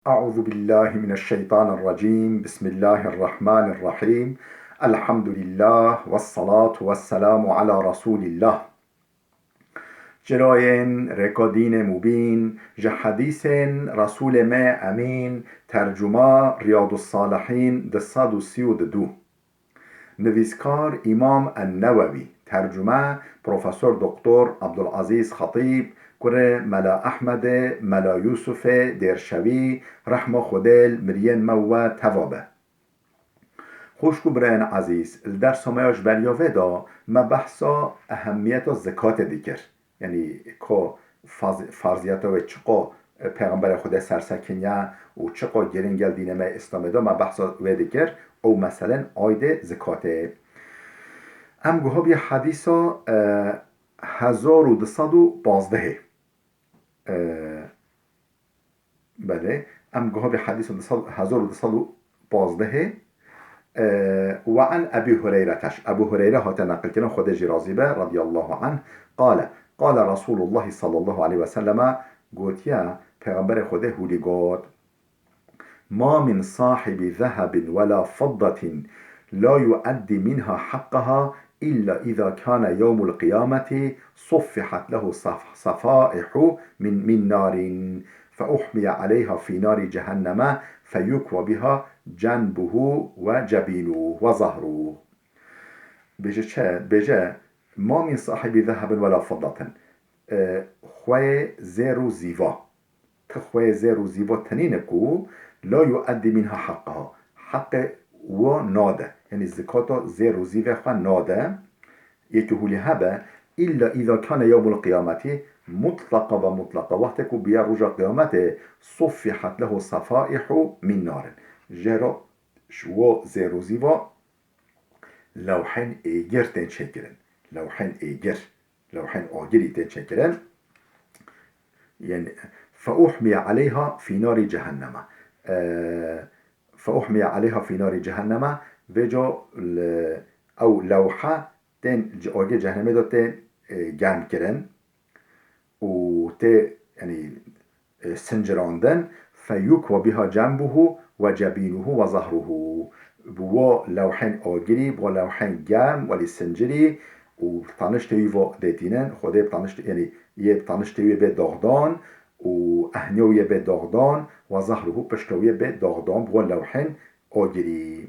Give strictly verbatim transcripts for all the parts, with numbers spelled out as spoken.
أعوذ بالله من الشيطان الرجيم. بسم الله الرحمن الرحيم. الحمد لله والصلاة والسلام على رسول الله. Çirayên rêka dînê mubîn, ji hedîsên Resûlê me Emîn, tercuma Riyadus Salihîn du sed û sî û du. Nivîskar Îmam En-Newewî, tercume Profesor Doktor Abdulazîz Xetîb, kurê Mela Ehmedê, Mela Yûsufê Dêrşewî, rehma Xwedê li miriyên me we teva be. Xwişk û birayên ezîz, li dersa me ya ji beriya vê de me behsa ehemmiyeta zikatê dikir. Yanî ku faz-, farziyeta wê çiqo, e, Pêxemberê Xwedê sersekiniye û çiqo giring e li dînê me Îslamê de, me behsa wê dikir, ew meselen aydê zikatê. Em guha bî hedîsa, e, hezar û du sed û pazdehê. E, Belê. Em guha bî hedîsa du sed, hezar û du sed û pazdehê. E, وعن أبي هريرة. Ebu Hureyre hate neqilkirin, Xwedê jî razî be, radiyallahu anh. قال، قال رسول الله صلى الله عليه وسلم، gotiye, Pêxemberê Xwedê hûlî got: ما من صاحب ذهب ولا فضة لا يؤدي منها حقها إلا إذا كان يوم القيامة صفحت له صف-، صفائح من، من نار، فأحمي عليها في نار جهنم، فيكوى بها جنبه وجبينه وظهره. Bêje çi? Bêje: ما من صاحب ذهب ولا فضة. E, xweyê zêr û zîva. Ti xweyê zêr û zîva tinîne ku لا يؤدي منها حقها. Heqê wo nade. Yanî zikata zêr û zîvê xwe nade. Yekî hûlî hebe, إلا إذا كان يوم القيامة، mutlaqa ve mutlaqa, wextê ku biya roja qiyametê, صفحت له صفائح من نار. Jê re ji wo zêr û zîva lewhên êgir tên çêkirin. Lewhên êgir. Lewhên agirî tên çêkirin. Yanî, فأحمي عليها في نار جهنم. E, فأحمي عليها في نار جهنم. Vêca li, ew lewhe tên, agê cehennemê de tên, e, germ kirin û tê, yanî, e, sincirandin. فيكوى بها جنبه وجبينه وظهره. Bi wo lewhên agirî, bi wo lewhên germ welî sincirî û taniştê wî ve dê tînin, Xwedê bi taniştê, yanî yê bi taniştê wî bê daxdan û ehniya wî yê bê daxdan, وظهره، pişta wî yê bê daxdan, bi wo lewhên agirî.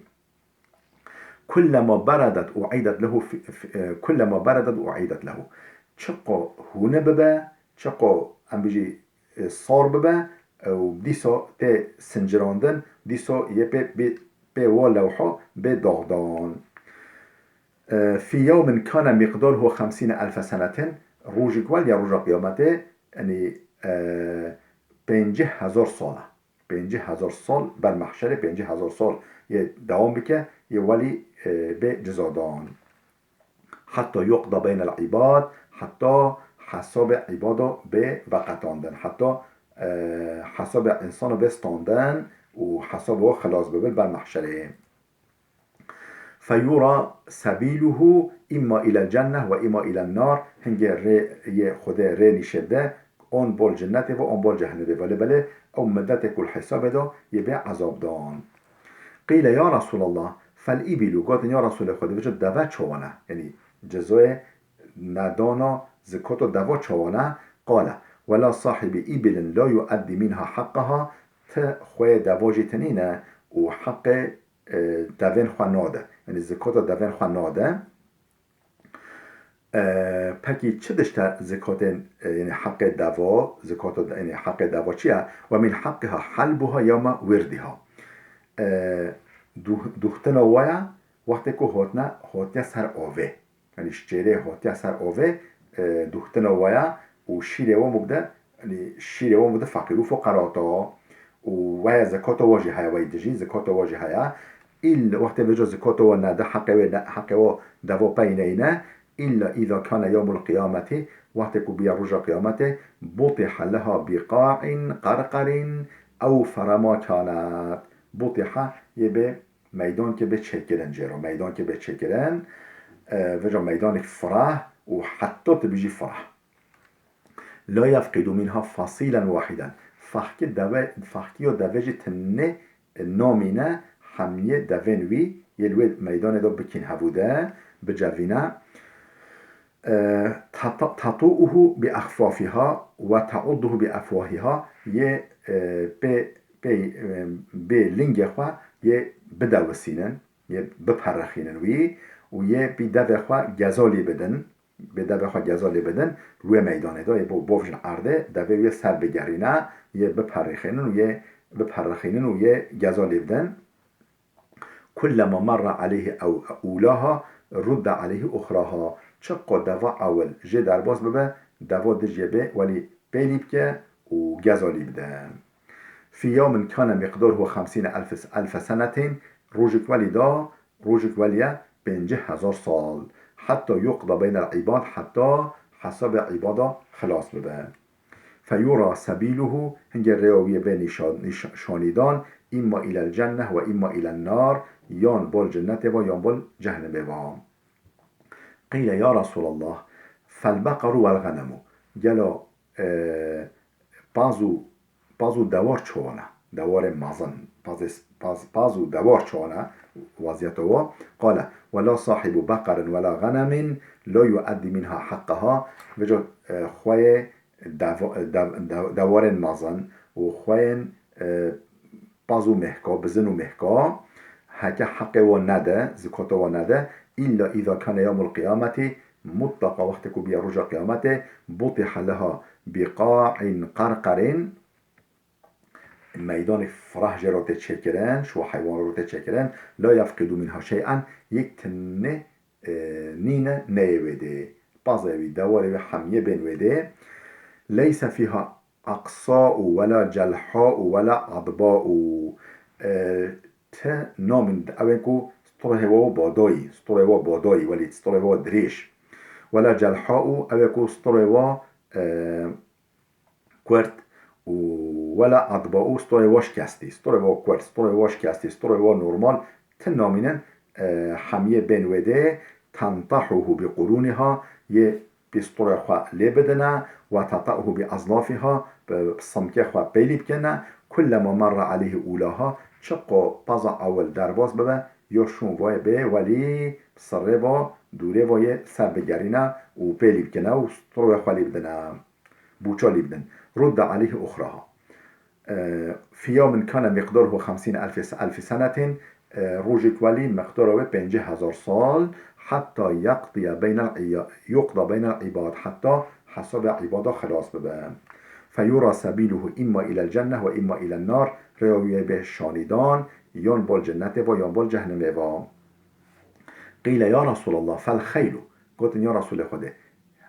كلما بردت أعيدت له في، في، e, كلما بردت أعيدت له. Çiqo hûne bibe, çiqo em bijî, e, sar bibe, e, û dîsa tê sincirandin, dîsa yê pê, pê, pê wa lewha bê daxdan. E, في يوم كان مقداره خمسين ألف سنة. Rojek weliya roja qiyametê, yanî, e, pêncî hezar sal e. Pêncî hezar sal ber mehşerê, pêncî hezar sal yê dewam bike, yê welî, e, bê cizadan. حتى يقضى بين العباد، heta hesabê îbada bê veqetandin, heta, e, hesabê însana bê standin û hesabê we xilas bibe ber mehşerê. فيرى سبيله إما إلى الجنة وإما إلى النار. Hingê rê yê Xwedê rê nîşe de, on bol cennetê ve, on bol cehennemê ve. Lê belê ew midetek û li hesabê de yê bê ezab dan. قيل يا رسول الله فالإبل. Gotin, ya Resulê Xwedê, vêca deve çawan e? Yanî cezayê nedana zikata deva çawan e? قال: ولا صاحب إبل لا يؤدي منها حقها. Ti xweyê deva jî tinîne û heqê, e, devên xwe nade. Yanî zikata devên xwe nade. E, pekî çi dişte zikatên, e, yanî heqê deva, zikata de-, yanî heqê deva çi ye? ومن حقها حلبها يوم وردها. E, duh-, duhtina we ye, wextê ku hotine, hotiye ser avê. Yanî ji çêrê hotiye ser avê, e, duhtina we ye û şîrê we mubde, yanî şîrê we mubde feqîr û fuqerata. Û we ye zekata we jî heye, we yî dijî zekata we jî heye. Îl wextê vêca zekata we nede, heqê wê ne, heqê we deva pey neyne. إلا إذا كان يوم القيامة، wextê ku biya roja qiyametê, بطح لها بقاع قرقر أوفر ما كانت. بطح yê bê meydankê bê çêkirin jê re, meydankê bê çêkirin, e, vêca meydanek fireh û heta tu bijî fireh. لا يفقد منها فصيلا واحدا. Fahkî deve, fahkî yo deve jî tinê namîne hemiyê devên wî yê li wê meydanê de bikîn hevû de, bicevîne. E, tata-, tatû'uhu bi exfafiha ve te'udduhu bi efwahiha, yê, e, pê, pê, e, bê lingê xwe yê bidewisînin, yê biperixînin wî û yê pî devê xwe gezalî bidin, bê devê xwe gezalî bidin, li wê meydanê de yê bo-, bovjin erdê, devê wê ser bigerîne, yê biperixînin û yê biperixînin û yê gezalî bidin. Kullema merra aleyhi ew ulaha rudde aleyhi uxraha. Çiqo deva ewil jê derbas bibe, deva dijê bê welî pêlî bike û gezalî bide. Fî yawmin kane miqdaruhu xemsîne elfe, elfe senetin, rojek welî da, rojek welî ye pêncî hezar sal. Heta yuqda beynel îbad, heta hesabê îbada xilas bibe. Feyura sebîluhu, hingê rêya wî bê nîşa-, nîşa-, şanîdan, îmma îlel cenneh ve îmma îlen nar, yan bol cennetê va, yan bol cehnemê va. Qîle ya Resulallah, fel beqaru vel ghenemu. Gelo, e, paz û, paz û dewar çawa ne? Dewarê mezin, pazê, paz, paz û dewar çawa ne? Waziyeta wa. Qale, ve la sahibu beqarin ve la ghenemin la yueddi minha heqqaha. Veco, e, xweyê deva-, dev-, dev-, dewarên mezin û xweyên, e, paz û mêhka, bizin û mêhka, heke heqê wan nede, zikata wan nede, îlla îza kane yewmul qiyameti, mutlaqa wextê ku biya roja qiyametê, butiha leha biqa'in qarqarin, meydanê firah jê re tê çêkirin, şiwa heywan re tê çêkirin, la yefqidu minha şey'en, yek tinê, e, nîne neyê wê dê. Pazê wî, dewarê wê hemiyê bên wê dê. Leyse fiha aqsa'u ve la celha'u ve la adba'u. E, ti namîn, ew ê ku sturê wa badayî, sturê wa badayî, welî sturê wa dirêj. Ve la celha'u, ew ê ku sturê wa, e, kurt û wela adba û sturê wa şikestî, sturê wa kurt, sturê wa şikestî, sturê wa normal, ti namînin, e, hemiyê bên wê dê, tantahuhu bi quruniha, yê pî sturê xwe lê bidine, ve tata'uhu bi azlafiha, bi simkê xwe peylî bikene, kullema merra aleyhi ulaha, çiqo paza ewil derbas bibe, yo şûn vayê bê welî sirrê va, dûrê va yê ser bigerîne û pêlî bikene û sturê xwe lê bidine. Bûça lî bidin. Rudde aleyhi uxraha. E, fî yawmin kane miqdaruhu xemsîne elfî, elfî senetin, e, rojek welî miqdara wê pêncî hezar sal, heta yaqdiye beynel îya-, yuqda beynel îbad, heta hesabê îbada xilas bibe. Feyura sebîluhu îmma îlel cenneh ve îmma îlen nar, rêya wî yê bê şanîdan, yan bol cennetê va, yan bol cehnemê va. Qîle ya Resulallah, fel xeylu. Gotin, ya Resulê Xwedê,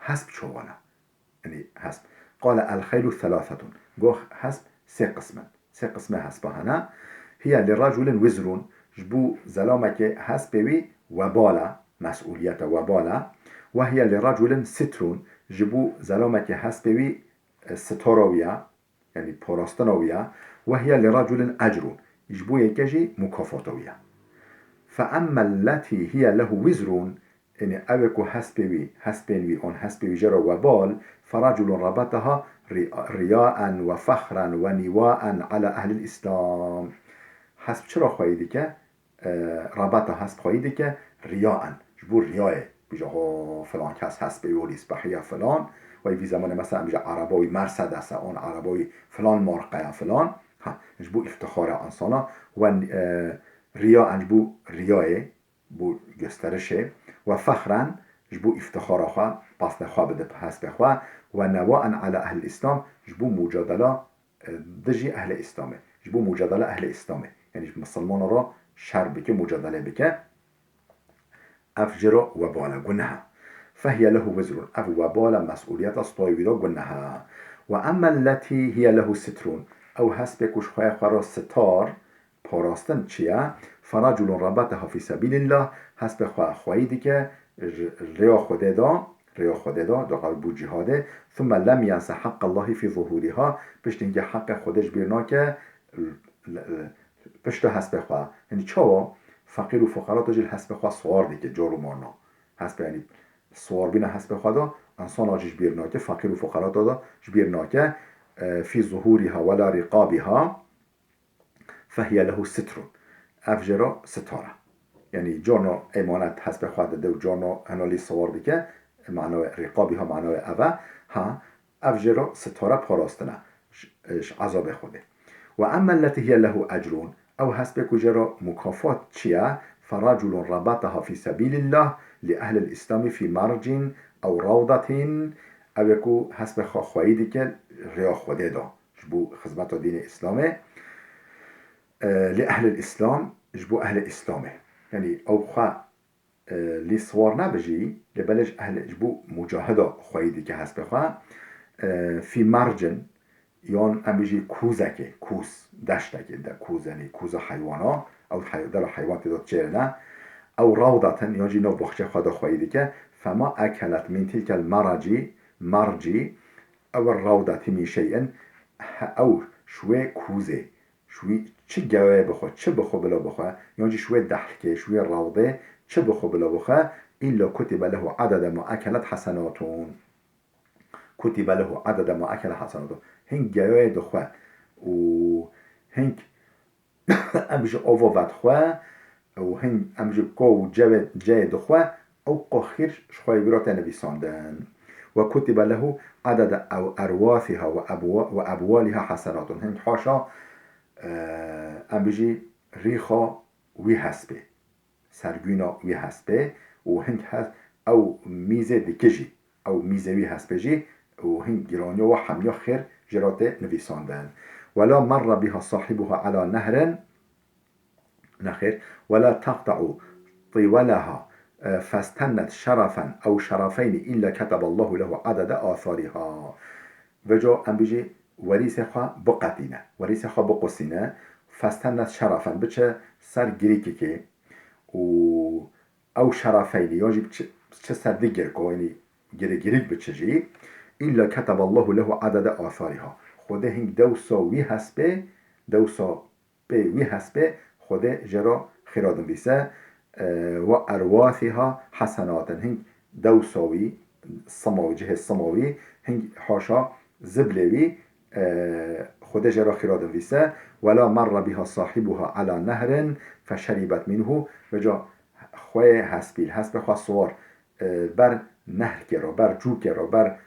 hesp çawa ne? Yanî hesp. Qale el xeylu thalathetun. Got hesp sê qism in. Sê qismê hespa hene. Hiye li reculin wizrun. Ji bo zelamekê hespê wî webal e, mesûliyet e, webal e. Ve hiye li reculin sitrun. Ji bo zelamekê hespê wî, e, sitara wî ye. Yanî parastina wî ye. Ve hiye li reculin ecrun. Ji bo yeke jî mukafata wî ye. Fe emmel letî hiye lehu wizrun. Yanî ew ê ku hespê wî, hespên wî, an hespê wî jê re webal, feraculun rebeteha ri-, riyaen ve fexren ve nîwaen ala ehlil Îslam. Hesp çira xweyî dike? E, rebeta hesp xweyî dike riyaen, ji bo riyayê. Bije ho filan kes hespê wî lîspehiya filan, wey vî zemanê mesela em bije araba wî Mercedes e, an araba wî filan marka ya filan. Ha, ji bo îftixara insana. Ve, e, riyaen ji bo riyayê. Bo gösterişê, ve fexren, ji bo îftixara xwe, pastê xwe bide hespê xwe, ve newaen ala ehlil Îslam, ji bo mucadela, e, dijî ehlê Îslamê, ji bo mucadela ehlê Îslamê, yanî ji misilmana re şer bike, mucadelê bike, ev jê re webal e, guneh e. Fehiye lehu wizrun, ev webal e, mesûliyeta stayê wî re guneh e. Ve emmel letî hiye lehu sitrun, ew hespê ku ji xweyê xwe re sitar, parastin çi ye? Feraculun rebeteha fî sebîlillah, hespê xwe xweyî dike, ji rêya Xwedê de, rêya Xwedê de, doqa bo cîhadê, thumme lem yense heqqallahî fî zuhûrîha, piştî hingê heqê Xwedê ji bîr nake, l-, l-, pişta hespê xwe. Yanî çawa? Feqîr û fuqarata jî li hespê xwe siwar dike, car û marna. Hespê, yanî siwarbîna hespê xwe de, insana jî ji bîr nake, feqîr û fuqarata de ji bîr nake. e, fî zuhûrîha wela rîqabîha, fehiye lehu sitrun. Ev jê re sitar e. Yanî carna emanet hespê xwe dide û carna hena lî siwar dike, manawe rîqabîha manawe ev e. Ha, ev jê re sitar e, parastin e ji, ji ezabê Xwedê. Ve emme lletî hiye lehu ecrun, ew hespê ku jê re mukafat çi ye? Feraculun rebataha fî sebîlillah li ehlil îslamî fî mercin ew rawdatin, ew ê ku hespê xwe xweyî dike rêya Xwedê de ji bo xizmeta dînê Îslamê, e, li ehlil Îslam, ji bo ehlê Îslamê. Yanî ew xwe, e, lî siwar nebe jî, lê belê ji ehlê, ji bo mucahida xweyî dike hespê xwe, e, fî mercin, yan em bijî kûzekê, kûz, deştekê de kûz, yanî kûza heywana, ew hey-, dela heywan tê de çêrine, ew rawdatin, yan jî nav baxçê xwe de xweyî dike, fema ekelet min tilkel meracî, mercî, ew rawdati min şeyin, he-, ew ji wê kûzê, ji wî çi geweyê bixwe, çi bixwe bila bixwe, yan jî ji wê dehlkê, ji wê rawdê çi bixwe bila bixwe, îlla kutibe lehu adede ma ekelet hesenatun. Kutibe lehu adede ma ekele hasenatun. Hing geweyê dixwe û hing em ji ova vedixwe û hing em ji ko û cewê, ceyê dixwe, ew qo xîr ji xwe wî re tê nivîsandin. Ve kutibe lehu adede ew erwasiha ve ebwa-, ve ebwaliha hasenatun. Hing haşa, e, em bijî rîxa wî hespê, sergûna wî hespê û hing he-, ew mîzê dikijî, ew mîzê wî hespê jî û hing giraniya we hemiya xêr jê re tê nivîsandin. Wela merre biha sahibuha ala nehrin, nexêr, wela taqta'u tiwalaha, e, festennet şerefen ew şerefeyni illa keteballahu lehu adede asariha. Veca em bijî werîsê xwe biqetîne, werîsê xwe biqusîne, festennet şerefen, biçe ser girîkikê û ew şerefeynî, yan jî biçe, biçe ser di girko, yanî girê girîk biçe jî, îlla keteballahu lehu adede asariha. Xwedê hing dewsa wî hespê, dewsa pê wî hespê Xwedê jê re xêra dinvîse, e, ve erwasiha hesenatin. Hing dewsa wî, sima wî, cihê sima wî, hing haşa ziblê wî, e, Xwedê jê re xêra dinvîse. Wela merre biha sahibuha ala nehrin feşeribet minhu. Veca xwê hespî, hespê xwe siwar e, ber nehrkê re, ber cûkê re, ber,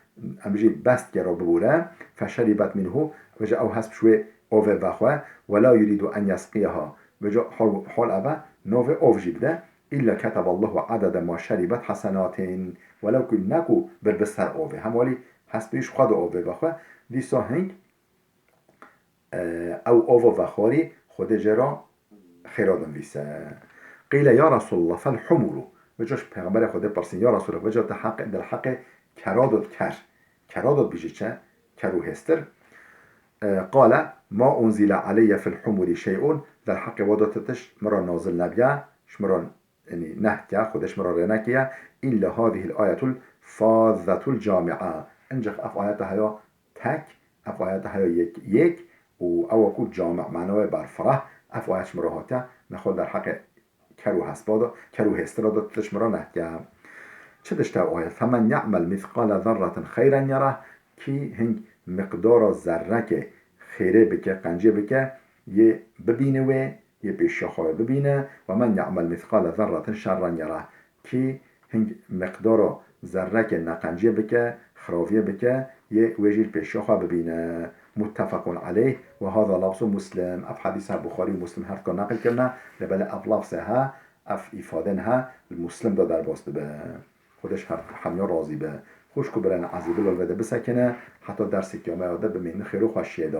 em bijî bestkê re bibûre, feşeribet minhu, veca ew hesp ji wê ovê vexwe, wela yuridu en yesqiyaha, veca hol, hol eve, novê ov jî bide, illa keteballahu adede ma şeribet hasenatên, welew ku neku bir bi ser ovê, hem welî hespê ji xwe de ovê vexwe, dîsa hing e, ew ova vexwarî Xwedê jê re xêra dinvîse. Qîle ya Resulallah fel humuru. Veca ji Pêxemberê Xwedê pirsîn, ya Resulallah, veca te heqê, derheqê kera dot ker. Kera dot bijî çi? Ker û hêstir. E, qale ma unzile aleyye fil humuri şey'un. Derheqê wa de ti tişt min re nazil nebiye. Ji min re Yanî nehtiya Xwedê ji min re rê nekiye. Îlla hadihil ayetul fazzetul camia. Encax ev ayeta heya tek, ev ayeta heya yek, yek û ewa ku cami, manawe berfireh, ev ayet ji min re hatiye, nexwe derheqê ker û hespa de, ker û hêstira de tu tişt min re nehtiye. Çi dişte ew ayet? Femen ya'mel mîsqale zerretin xeyren yereh, kî hing miqdara zerrekê xêrê bike, qencê bike, yê bibîne wê, yê pêşiya xwe bibîne, we men ya'mel mîsqale zerretin şerren yereh. Kî hing miqdara zerrekê neqenciyê bike, xiraviyê bike, yê wê jî li pêşiya xwe bibîne. Muttefequn aleyh, we hada lafzu Muslim. Ev hedîs he Buxarî û Muslim her duka neqil kirine, lê belê ev lafzê he, ev îfadên he li Muslim de derbas dibe. Xwedê ji her hemiya razî be. Xwişk û birayên ezîz, bila li vê de bisekine, heta derseke me ya de bimînin xêr û xweşiyê de.